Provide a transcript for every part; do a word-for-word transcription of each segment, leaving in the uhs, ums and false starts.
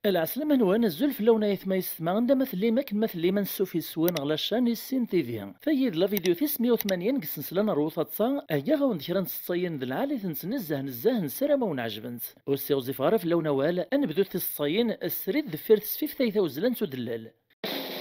Lɛeslama-nwen, azul fell-awen ay atma yessetma, anda ma tellim, akken ma tellim, ansuf yes-wen ɣer la chaîne Issin T V. Tagi d la vidéo tis meyya u tmanyin deg ssensla n Rwut Aṭṭa, heggaɣ-awen-d kra n tseḍsayin d lɛali-tent nezzeh nezzeh, nessaram-awen ɛejbent. Ur ssiɣzifeɣ ara fell-awen awal, ad nebdut tiseḍsayin srid deffir tesfift ay tawezlant udellel.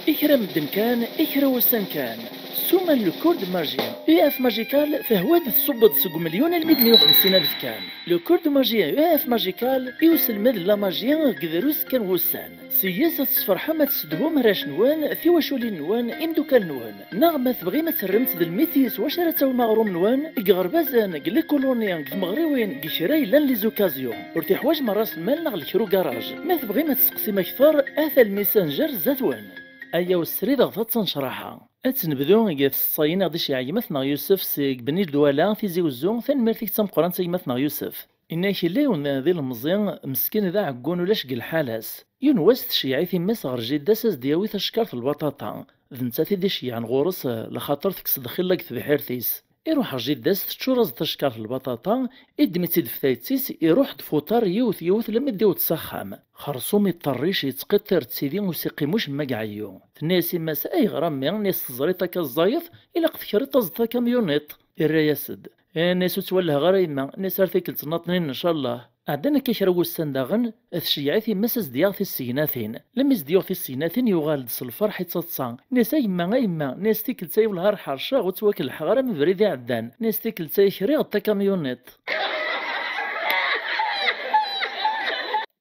I kra medden kan, i kra wussan kan. Suman le cours de magie. U F Magical tehwa-d tṣubb-d seg umelyun almi d meyya u xemsin alef kan. Le cours de magie U F Magical i uselmed n la magie deg drus kan wussan. Seg-s ad tesferḥem, ad tessedhum arrac-nwen, tiwaculin-nwen, imeddukal-nwen. Neɣ ma tebɣim ad terremt d lmiti s wacu ara tawim aɣrum-nwen, deg iɣerbazen, deg likuluni, deg tmeɣriwin, deg kra yellan les occasions. Ur tiḥwajem ara s lmal neɣ lekra ugaraj. Ma tebɣim ad tesseqsim akter, ata lmisanjer zdat-wen. Ayaw srid ɣer taḍsa n ccraḥa. Ad tt-nebdu deg tseḍsayin i ɣ-d-iceyyeɛ gma-tneɣ Yusef seg Bni Dwala, Tizi Wezzu. Tanemmirt-ik d tameqqrant a gma-tneɣ Yusef. Inna-k yella yiwen d ilemẓi meskin d aɛeggun ulac deg lḥala-s. Yiwen wass tceyyeɛ-it yemma-s ɣer jidda-s a s-d-yawi tacekkart n lbaṭaṭa. D nettat i d-iceyyɛen ɣur-s, lxaṭer tekkes-d xilla deg tebḥirt-is. Iruḥ ɣer jidda-s, teččur-as-d tacekkart n lbaṭaṭa, iddem-itt-id ɣef tayet-is, iruḥ-d f uṭar yiwet yiwet lammi d-iwweḍ s axxam. Xersum iṭerric, yettqiṭṭir d tidi, ur s-iqqim ucemma deg ɛeyyu. Tenna-yas yemma-s: "Ayɣer a mmi?" Nni-as: "Teẓriḍ akka ẓẓayeḍ, ilaq tekriḍ taẓeḍ takamyunit." Irra-yas-d. Nni-as: "Ur ttwallheɣ ara yemma." Nni-as: "Ar tikkelt nnaṭnin ncallah." Ɛeddan akka kra n wussan daɣen, tceyyeɛ-it yemma-s a s-d-yaɣ tissegnatin. Lammi s-d-yuɣ tissegnatin, yuɣal-d s lferḥ ittaḍsa. Nni-as: "A yemma, a yemma." Nni-as: "Tikkelt-a wellah ar ḥerceɣ, ur ttwakelḥeɣ ara am ubrid iɛeddan." Nni-as: "Tikkelt-a i kriɣ-d takamyunit."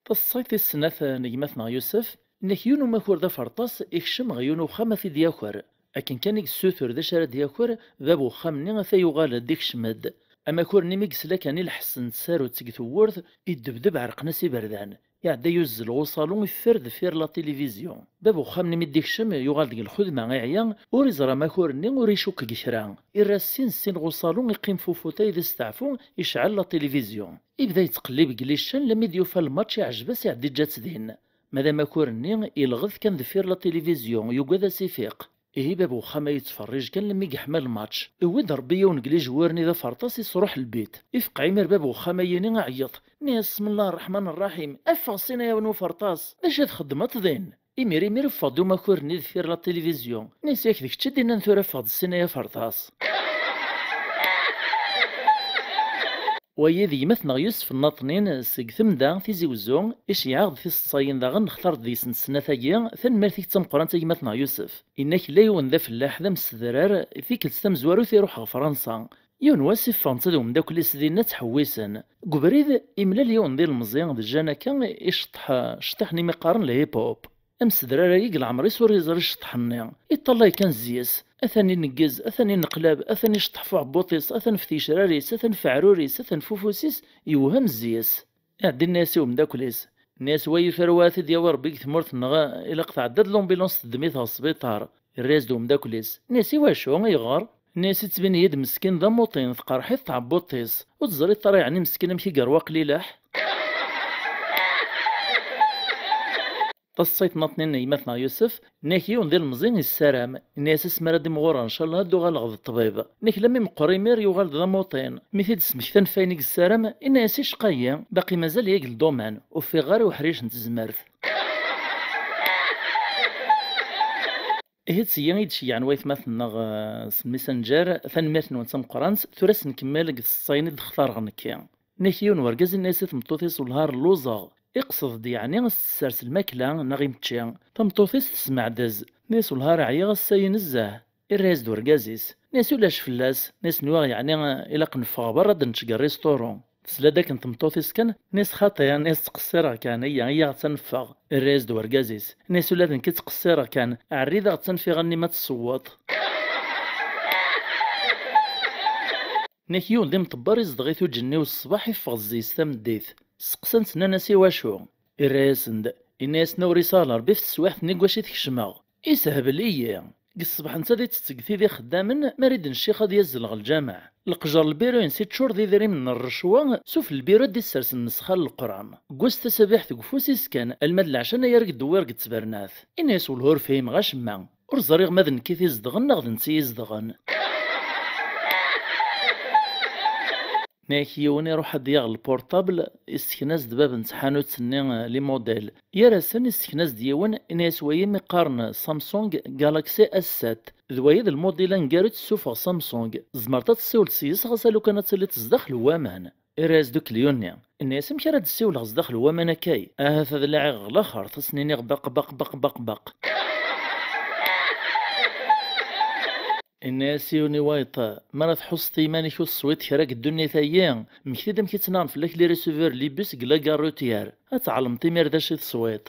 Taṣṣayt tis snat n gma-tneɣ Yusef, nnek yiwen umakur d aferṭas ikcem ɣer yiwen uxxam a t-id-yaker. Akken kan i yessutur d acu ara d-yaker, bab uxxam-nni ata yuɣal-d, ikcem-d. Amakur-nni mi yesla kan i lḥess n tsarut seg tewwurt, iddebdeb ɛerqen-as iberdan. Iɛedda yuzzel ɣer uṣalu, iffer deffir la télévision. Bab uxxam-nni mi d-ikcem, yuɣal deg lxedma, iɛya, ur iẓri amakur-nni, ur icukk deg kra. Irra sin sin ɣer uṣalu, iqqim f ufutay d asteɛfu, icɛel la télévision. Ibda yettqellib deg licen lammi d-yufa lmač iɛjeb-as, iɛedda iǧǧa-tt din. Ma d amakur-nni, ilɣet kan deffir la télévision, yugad a s-ifiq. Ihi bab uxxam-a yettferrij kan lammi yeḥma lmač. Iwwi-d Rebbi yiwen deg lijwur-nni d aferṭas, isruḥ lbit. Ifeq Ɛimir bab uxxam-a yini aɛeyyeḍ. Nni-as: "Smellah rreḥman rraḥim, ffeɣ ssin ay awen uferṭas! D acu i txeddmeḍ din?" Imir imir iffeɣ-d umakur-nni deffir la télévision. Nni-as: "Yak d kečč i d-innan tura ffeɣ-d ssin ay aferṭas!" Wayi d gma-tneɣ Yusef Nnaṭnin seg Temda, Tizi Wezzu, iceyyeɛ-aɣ-d tiseḍsayin daɣen, nextar-d deg-sent snat-agi. Tanemmirt-ik d tameqqrant a gma-tneɣ Yusef. Inna-k la yiwen d afellaḥ d amsedrar, tikkelt tamezwarut iruḥ ɣer Fransa. Yiwen wass iffeɣ netta d umeddakel-is dinna ttḥewwisen. Deg ubrid, imlal yiwen d ilemẓi d Jane akka, iceṭṭeḥ cṭiḥ n imi qqaren le hip-hop. Amsedrar-agi deg leɛmer-is ur yeẓri ccṭeḥ-nni. Iṭṭalay kan zzi-s. Atan ineggez, atan ineqlab, atan iceṭṭeḥ f uɛebbuṭ-is, atan f tgecrar-is, atan f aɛrur-is, atan f ufus-is, yewhem zzi-s. Iɛedda inna-yas i umeddakel-is. Nni-as: "Wayi tura wa ad t-id-yawi Rebbi deg tmurt-nneɣ, ilaq tɛedda-d l'ambulance teddem-it ɣer sbiṭar." Irra-yas-d umeddakel-is. Nni-as: "Iwacu? Ayɣer?" Nni-as: "Ittbin-iyi-d meskin d amuṭin, tqerḥ-it tɛebbuṭ-is. Ur teẓriḍ ara yeɛni meskin amek i yerwa qlileḥ?" Taṣṣayt n Naṭnin n gma-tneɣ Yusef, nnek yiwen d ilemẓi yessaram, inna-yas: "Asmi ara d-imɣureɣ, ncallah ad d-uɣaleɣ d ṭṭbib." Nnek lammi meqqer imir, yuɣal-d d amuṭin. Mi t-id-smektan f wayen i yessaram, inna-yas: "Icqa-yi, baqi mazal-iyi deg lduman, ur ffiɣeɣ ara i uḥric n tezmert." Ihi d tigi i d-ceyyɛen waytmaten-nneɣ, eh, s Messenger. Tanemmirt-nwen d tameqqrant. Tura ad s-nkemmel deg tseḍsayin i d-xtareɣ nekki. Nnek yiwen wergaz inna-yas i tmeṭṭut-is: "Wellah ar lluẓeɣ." Iqsed-d yeɛni ad s-tessers lmakla neɣ imečči. Tameṭṭut-is tesmeɛdez. Nni-as: "Wellah ar ɛyiɣ ass-ayi nezzeh." Irra-yas-d urgaz-is. Nni-as: "Ulac fell-as." Nni-as: "Nwiɣ yeɛni ilaq neffeɣ berra ad nečč deg rrisṭuru." Tesla-d akken tmeṭṭut-is kan, nni-as: "Xaṭi, nni-as, ttqeṣṣireɣ kan, iyya, iyya ad neffeɣ." Irra-yas-d urgaz-is. Nni-as: "Ula d nekk ttqeṣṣireɣ kan, ɛerri-d ad ɣ-tt-anef iɣanni ma tessewweḍ." Nnek yiwen d imṭebber izdeɣ-it uǧenni u ṣṣbeḥ iffeɣ zzi-s tameddit. Steqsan-t, nnan-as: "Iwacu?" Irra-yasen-d, inna-yasen: "Ur isaɣ Rebbi f teswiɛt-nni deg wacu i tkecmeɣ." Ishebl-iyi. Deg ṣṣbeḥ netta ad ittett deg tid ixeddamen, mi ara d-ncix ad yazzel ɣer lǧameɛ. Leqjer lbiru-ines iččur d idrimen n rrecwa, sufell lbiru ad d-issersen mesxal n leqran. Deg wass tasabiḥt deg ufus-is kan, alma d leɛca anayer deg ddewwir deg ttbernat. Inna-yas: "Wellah ur fhimeɣ acemma. Ur ẓriɣ ma d nekk i t-izedɣen neɣ d netta i yi-izedɣen." Nna-yak yiwen iruḥ ad d-yaɣ lpurṭabl, issekna-as-d bab n tḥanut-nni, eh, les modèles. Gar-asen issekna-as-d yiwen, inna-yas wayi mi qqaren Samsung Galaxy S sept. D wayi d lmudil aneggaru i d-tessufeɣ Samsung. Tzemreḍ ad tessiwleḍ s-yes ɣas a lukan ad tiliḍ zdaxel n waman. Irra-yas-d ukelyu-nni. Inna-yas amek ara d-ssiwleɣ zdaxel n waman akkay? Ahat ad laɛiɣ ɣer laxert, ad sen-iniɣ baq, baq, baq, baq, baq. Inna-yas yiwen i wayeṭ, mi ara tḥusseḍ i yiman-ik ur teswiḍ kra deg ddunit-ayi, mmekti-d amek i ttnaɣen fell-ak les receveurs n les bus deg la gare routière. Ad tɛelmeḍ imir d acu i teswiḍ.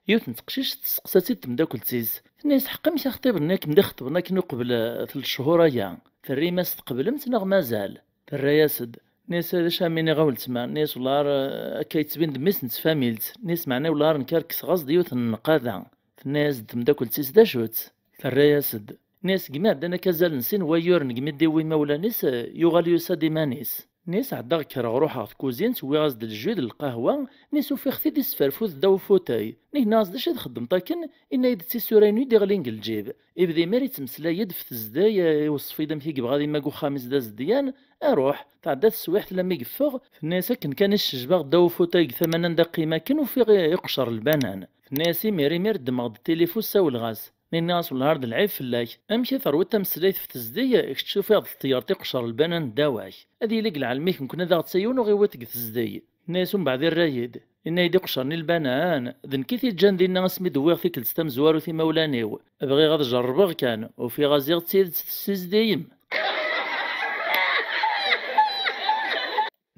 Yiwet n teqcict testeqsa-tt-id temdakelt-is. Tenna-yas ḥeqq amek axṭib-nni i kem-d-ixeṭben akken uqbel, eh, telt cchur aya? Terrim-as tqeblemt neɣ mazal? Terra-yas-d. Nna-yas d acu am iniɣ a weltma? Nna-yas wellah ar, eh, akka yettbin-d mmi-s n tfamilt. Nna-yas meɛna wellah ar nekk ar kkseɣ-as-d yiwet n nnqada. Tenna-yas-d temdakelt-is d acu-tt? Terra-yas-d. Nna-yas deg mi ɛeddan akka azal n sin wayyuren deg mi d-iwwi imawlan-is, eh, yuɣal yusa-d iman-is. Nna-yas ɛeddaɣ kkreɣ ruḥeɣ tkuzint, wwiɣ-as-d lju d lqahwa, nna-yas ufiɣ-t-id isferfut ddaw ufutay. Nna-yas nniɣ-as d acu i txeddmeḍ akken? Inna-yi-d d tisura-inu i d-iɣlin deg lǧib. Ibda imir ittmeslay-d f tezdeg, eh, iweṣṣef-iyi-d amek i yebɣa ad imag uxxam-is d azedyan. Aruḥ, tɛedda teswiḥt lammi yeffeɣ, tenna-yas akken kan i ccejbeɣ ddaw ufutay deg tama-nni anda qqim akken ufiɣ i-, iqcer lbanan. Tenna-yas imir imir ddmeɣ-d tilifu ssawleɣ-as. Nna-yas wellah ar d lɛib fell-ak. Amek i terwiḍ tameslayt f tezdeg, kečč tufiḍ-d ṭṭyert iqcer lbanan ddaw-ak? Ad yili deg lɛelm-ik nekkni ad aɣ-tt yiwen ur ɣ-iwiḍ deg tezdeg. Nna-yas umbeɛd irra-yi-d. Inna-yi-d iqcer-nni lbanan, d nekk i t-iǧǧan dinna asmi d-wwiɣ tikkelt tamezwarut imawlan-iw. Bɣiɣ ad jerrbeɣ kan, ufiɣ-as-iɣ d tidet tessizdigem.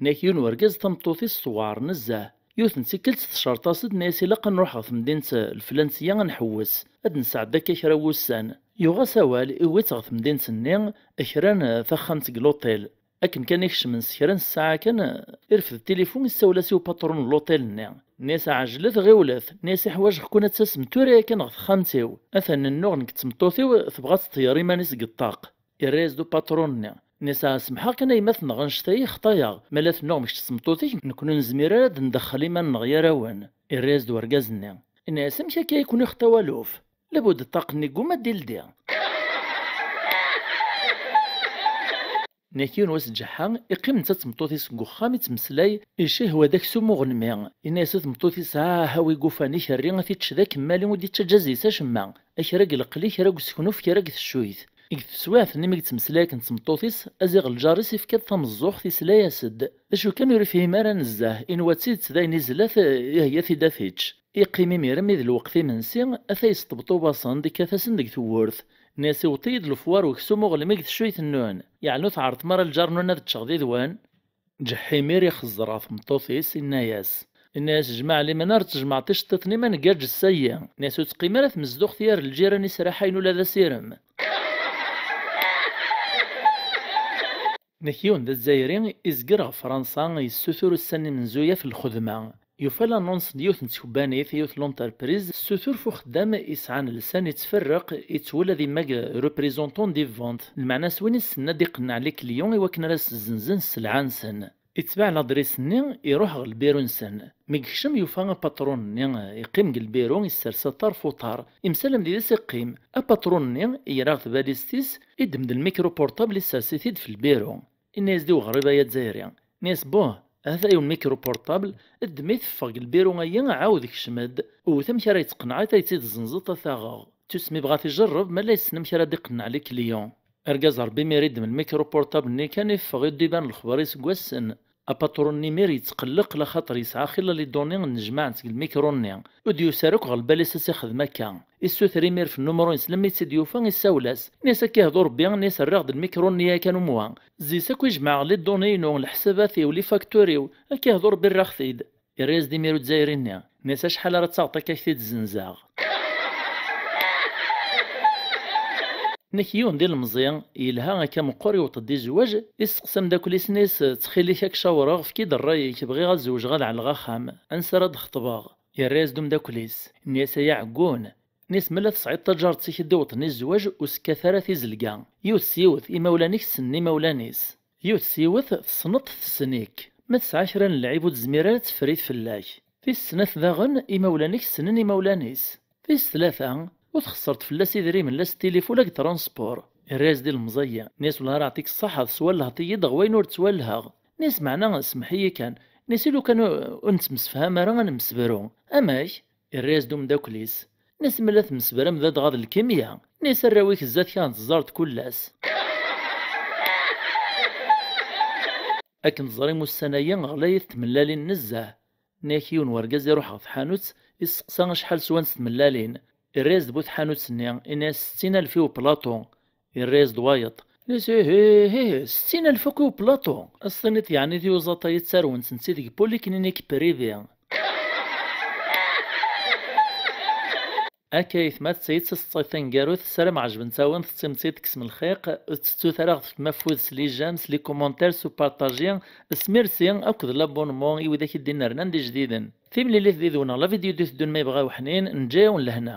Nna-yak yiwen wergaz tameṭṭut-is tewɛer nezzeh. Yiwet n tikkelt tcerṭ-as-d, tenna-yas ilaq ad nruḥ ɣer temdint lflantiya ad nḥewwes, ad nesɛedda akka kra n wussan. Yuɣ-as awal, iwwi-tt ɣer temdint-nni, kran taxxamt deg l'hôtel. Akken kan i kecmen s kra n ssaɛa kan, irfed tilifu, issawel-as i upatṛun n l'hôtel-nni. Nna-yas ɛejlet, ɣiwlet, nna-yas iḥwaǧeɣ-ken ad tasem tura yakan ɣer texxamt-iw. Atan nennuɣ nekk d tmeṭṭut-iw tebɣa ad teṭṭeyyer iman-is deg ṭṭaq. Irra-yas-d upatṛun-nni. Nna-yas semḥeɣ kan a yemma tenɣ annect-a i xṭayeɣ, ma la tennuɣ kečč d tmeṭṭut-ik nekkni ur nezmir ara ad ndexxel iman-nneɣ gar-awen. Irra-yas-d wergaz-nni. Nna-yas amek akka i ken-ixṭa waluf? Labud ṭṭaq-nni yegguma ad d-ildi. Nna-yak yiwen wass ǧeḥḥa, iqqim netta d tmeṭṭut-is deg uxxam ittmeslay, icihwa d aksum uɣelmi. Inna-yas i tmeṭṭut-is ah awi ufan-ik rri ad t-ičč d akemmali ur d-ittaǧǧa zzi-s acemma. Kra deg leqli, kra deg useknuf, kra deg teccuyt. Deg teswiɛt-nni mi yettmeslay akken d tmeṭṭut-is, aziɣ lǧar-is ifka-d tameẓẓuɣt, isla-yas-d. D acu kan ur ifhim ara nezzeh, inwa d tidet d ayen izla-t, iheyya-t-id ad t-ičč. Iqqim imir armi d lweqt imensi, ata yesṭebṭub-asen-d, ikkat-asen deg tewwurt. Nna-yas iweṭ-iyi-d lefwar weksum uɣelmi deg teccuyt-nnun. Yeɛni ur tɛerḍem ara lǧar-nnun ad ččeɣ did-wen? Ǧeḥḥimir ixeẓẓer ɣer tmeṭṭut-is, inna-yas. Inna-yas jmaɛ liman ar tejmaɛḍ iceṭṭiḍen-im ad neggaǧ ssa-yi. Nna-yas ur teqqim ara tmezduɣt gar lǧiran israḥayen ula d asirem. Nna-yak yiwen d azzayri izger ɣer Fransa, yessutur ussan imenzuya f lxedma. Yufa l'annonce n yiwet n tkebbanit, yiwet l'entreprise, tessutur f uxeddam isɛan lsan ittferreq, ittwel ad imag représentant des ventes, lmeɛna s win issen ad iqenneɛ les clients i wakken ara s-zzenzen sselɛa-nsen. Itbeɛ ladris-nni, iruḥ ɣer lbiru-nsen. Mi yekcem yufa apatṛun-nni iqqim deg lbiru, issers aṭar f uṭar. Imsalam did-s iqqim. Apatṛun-nni yerra ɣer tbalizt-is, iddem-d lmikru portable issers-it-id f lbiru. Inna-yas-d i uɣrib-a azzayri. Inna-yas buh, ha-t-a yiwen mikru portable, ddem-it ffeɣ deg lbiru-ayi, ɛawed kcem-d, wwet amek ara yettqenneɛ, ad t-id-zenzeḍ ad t-aɣeɣ. Tusmi bɣa t-ijerreb, ma la yessen amek ara d-iqenneɛ les clients. Argaz Ṛebbi imir iddem lmikru portable-nni kan iffeɣ i d-iban lexber iseggasen. Apatṛun-nni imir yettqelleq laxaṭer yesɛa xilla les données nnejmaɛent deg lmikru-nni. Ur d-yusi ara akk ɣer lbal-is ad s-ixdem akka. Issuter imir f nnumru-ines lemmi tt-id-yufa, issawel-as. Inna-yas akka ihdu Ṛebbi, inna-yas rriɣ-d lmikru-nni yakan umwa. Zzi-s akk ijmeɛ les données-inu, leḥsabat-iw, les factures-iw. Akka ihdu Ṛebbi rriɣ-t-id. Irra-yas-d imir uzzayri-nni, inna-yas acḥal ara taɣeḍ akka ak-t-id-zenzeɣ. Nna-yak yiwen d ilemẓi, yelha akka meqqer, iweṭ-d i zzwaǧ, isteqsa ameddakel-is, inna-yas ttxil-ik ad k-cawreɣ, efk-iyi-d ṛṛay-ik, bɣiɣ ad zewǧeɣ ad ɛelleɣ axxam, ansi ara d-xeṭbeɣ? Irra-yas-d umeddakel-is, inna-yas ay aɛeggun, inna-yas ma la tesɛiḍ taǧaret-ik i d-iweṭṭen i zzwaǧ, ur sekkat ara tizelga, yiwet s yiwet, imawlan-ik ssnen imawlan-is. Yiwet s yiwet tessneḍ-t tessen-ik. Ma tesɛa kra n lɛib ur tezmir ara ad teffer-it fell-ak. Tis snat daɣen, imawlan-ik ssnen imawlan-is. Tis tlata, ur txeṣṣreḍ fell-as idrimen la s tilif ula deg transport. Irra-yas-d ilemẓi-yi, inna-yas: "Wellah ara aɛṭik ṣṣaḥa, teswallheḍ-iyi-d ɣef wayen ur ttwallheɣ." Inna-yas: "Meɛna, semmeḥ-iyi kan." Inna-yas: "I lukan ur, ur nettemsefham ara, ad nemsebru." "Amek?" Irra-yas-d umeddakel-is, inna-yas: "Ma la tmesbram d adɣaḍ lkimya." Inna-yas: "Arraw-ik zdat-k ad ten-teẓẓareḍ kul ass." Akken teẓrim, ussan-ayi ɣlayit tmellalin nezzeh. Nniɣ-ak, yiwen wergaz iruḥ ɣer tḥanut, isteqsa acḥal swant tmellalin. Irra-yas-d bu tḥanut-nni, inna-yas: "Settin alef i uplaṭu." Irra-yas-d wayeḍ, inna-yas: "Ih, ih, ih, settin alef akk i uplaṭu! Ad s-tiniḍ yeɛni tiyuzaḍ-ayi ttarwent-tent deg polyclinique privé." Akka aytma, d taseṭṭayt taneggarut, ssarameɣ ɛejbent-awen, tettim-tt-id, tekksem lxiq, ur tettut ara ɣef-m afud s les j'aime, s les commentaires, s upartaji, s merci akked l'abonnement i widak i d-inernan d ijdiden. Timlilit did-wen ɣer la vidéo d-iteddun ma yebɣa uḥnin, neǧǧa-yawen lehna.